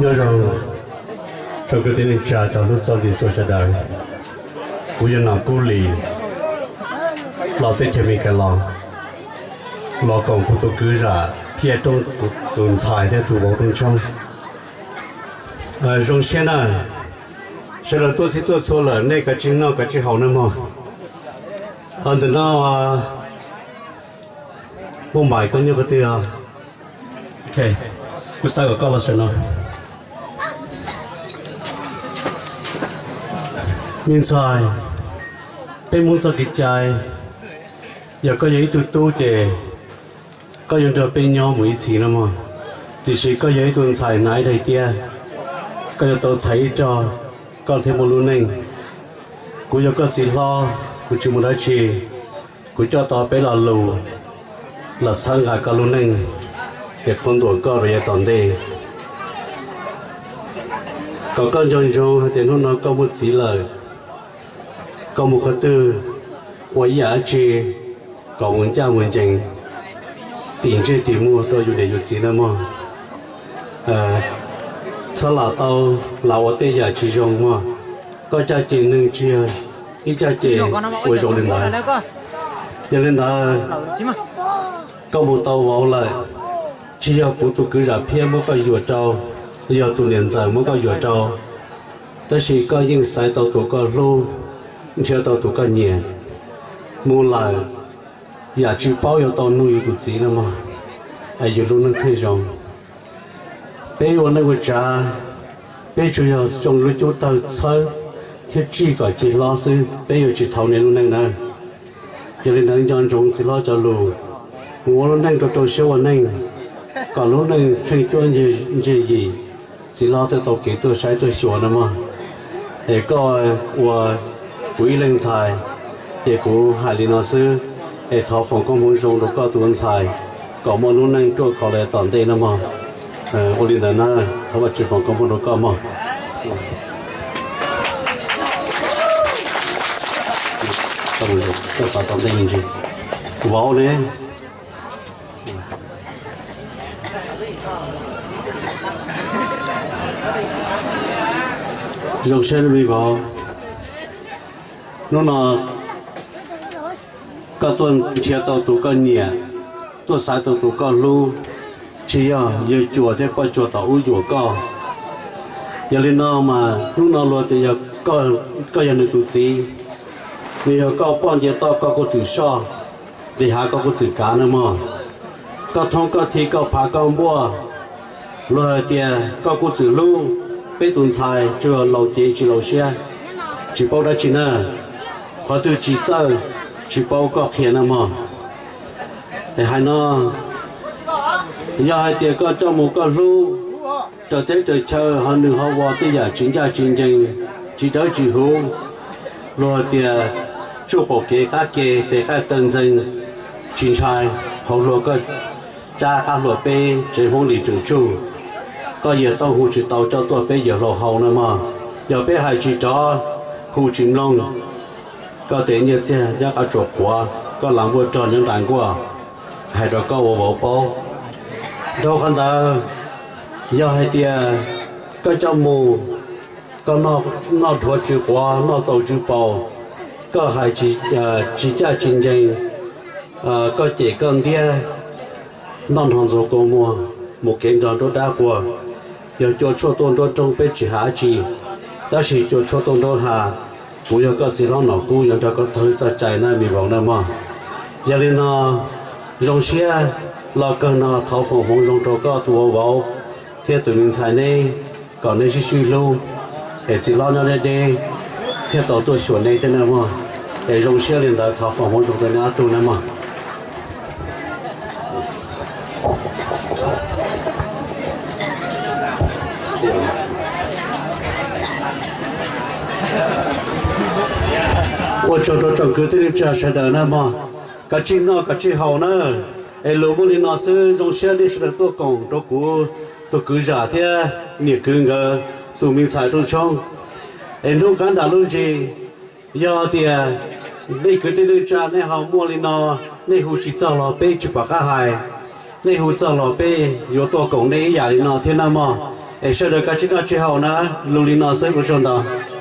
Nyob zoo tsoom kwv tij neej tsa cov hlub txoj nti txhua sawv daws. Kuv yog Nom Kub Lis, los teb chaws Amelikas los, los koom kuv tus kwv zam Phiaj Roob, tus ntxhais thiab tus vauv Rooj Tshoob. Zoo siab na, sawv daws tuaj txhij tuaj txhua lawm, nej kav tsij noj kav tsij haus nawb mog. Ntawm no, Npauj Npaim, koj nyob qhov twg? Kuv xav kom koj los saum no. Me ntxhais, peb Hmoob txoj kev cai, yog koj yog ib tug tub ces koj yuav nrog peb nyob mus ib txhis no mog. Tiam sis koj yog ib tug ntxhais hnav ib daim tiab, koj yuav tau txhais ib rog, koj thiaj muaj lub neej. Kuv yog koj txiv hlob, kuv tsis muaj dab tsi, kuv coj tau peb lo lus los txhawb nqa koj lub neej, es qhuab ntuas koj rau yav tom ntej. Kom koj nco ntsoov hais tias hnub no koj muaj txiv lawm, koj mus qhov twg ua ib yam dab tsi kom mus ncaj mus ncees, tim ntsej tim muag rau yus niam yus txiv na mog. Txhob lam tau lam ua tej yam tsis zoo mog. Koj caj ces neeg tsis yog ib caj ces ua zoo li ntawd. Yog li ntawd, koj mus tau vauv lawm, tsis yog kuv tus kwv zam Phiaj muab koj yuam rau, yog tus niam ntxawm muab koj yuam rau, tab sis koj yeej xaiv tau tus koj hlub, nrhiav tau tus koj nyiam. Mus lawm, yam tsis paub yuav tau nug yus tus txiv no mog, es yus lub neej thiaj zoo. Peb ua neej ua tsav, peb tsuas yog zoo lub cub tawg txhawb thiab tsij kom ci hlob xwb, peb yuav tsis thau nej lub neej nawb. Yog li ntawd nco ntsoov txiv hlob cov lus, mus ua lub neej rau rau siab ua neej, kom lub neej tsheej cuab ntseg yim, txiv hlob thiaj tau kev tuaj saib tuaj xyuas no mog. Es koj ua kuv ib leeg ntxhais, ces kuv hais li no xwb, es thov foom koob hmoov zoo rau koj tus ntxhais, kom muaj lub neej ruaj khov li tom ntej no mog. Ua li ntawd na, thov Vajtswv foom koob hmoov rau koj mog. Kuv vauv ne, zoo siab me vauv, hnub no koj tuaj nrhiav tau tus koj nyiam, tuaj xaiv tau tus koj hlub, tsis yog yawg cuas thiab poj cuas tom ub yuam koj. Yog li no mas hnub no luag tias yog koj yog nws tus txiv, nws yog koj poj nce toj koj kuj txwm soj, nqis hav koj kuj txwm kav na mog. Koj thoob koj thi koj phav koj npuaj, luag hais tias koj kuj txwm hlub, peb tus ntxhais tsuas laus cev tsis laus siab, tsis paub dab tsi na. Qhov twg tsis txawj, tsis paub koj qhia na mog. Es hais no, yog hais tias koj coj mus koj hlub, raws teb raws chaw ho nws ho ua tej yam tsis ncaj tsis ncees, tsis dawb tsis huv, luag tias tsuj qaum kev qab ke tes qaij taw ntxees, tsis ntshai, hauv hlua koj cab qab hlua peb tsev Hmoob Lis tseem tsuj. Koj yawg Tooj hu tsis tau coj tuaj peb yawg hlau hau na mog. Yog peb hais tsis rov, hu tsis mloog, koj tes nyiaj txiag nyob qab tsuas quav, koj las npuaj rog nyob nram nkuaj, hais rau koj ua vauv paub. Dhau qhov ntawd, yog hais tias koj coj mus, koj noj dhuav tsis quav, noj txaus tsis paus, koj hais tsis ncaj tsis ncees, koj cem koj ntiab, noj nrog ntxuag kua muag, mus kev nrog nruab dab quag. Yog cua tshuaj tuaj nruab roob peb tsis hais dab tsi, tab sis cua tshuaj tuaj nruab hav, kuv yog koj txiv hlob Nom Kub yuav nrog koj taug txoj cai na me vauv na mog. Yog li no, zoo siab los kawg no thov foom hmoov zoo rau koj tus ua vauv thiab tus me ntxhais neb, kom neb sib sib hlub, es txiv hlob nyob deb deb thiaj tau tuaj xyuas neb thiab na mog. Es zoo siab li ntawd thov foom hmoov zoo rau neb ob tug na mog. Ua tsaug rau tsoom kwv tij neej tsa sawv daws na mog. Kav tsij noj kav tsij haus na. Es lus muaj li no xwb, zoo siab nej sawv daws tuaj koom rau kuv tus kwv zam thiab niam kwv nkawd tus me ntxhais Rooj Tshoob. Es hnub qab nram lub ntsis, yog tias nej kwv tij neej tsa nej ho muaj li no, nej hu tsis txog los peb tsis pom qab hais, nej hu txog los peb yuav tuaj koom nej ib yam li no thiab na mog. Es sawv daws kav tsij noj tsis haus na, lus li no xwb ua tsaug ntau.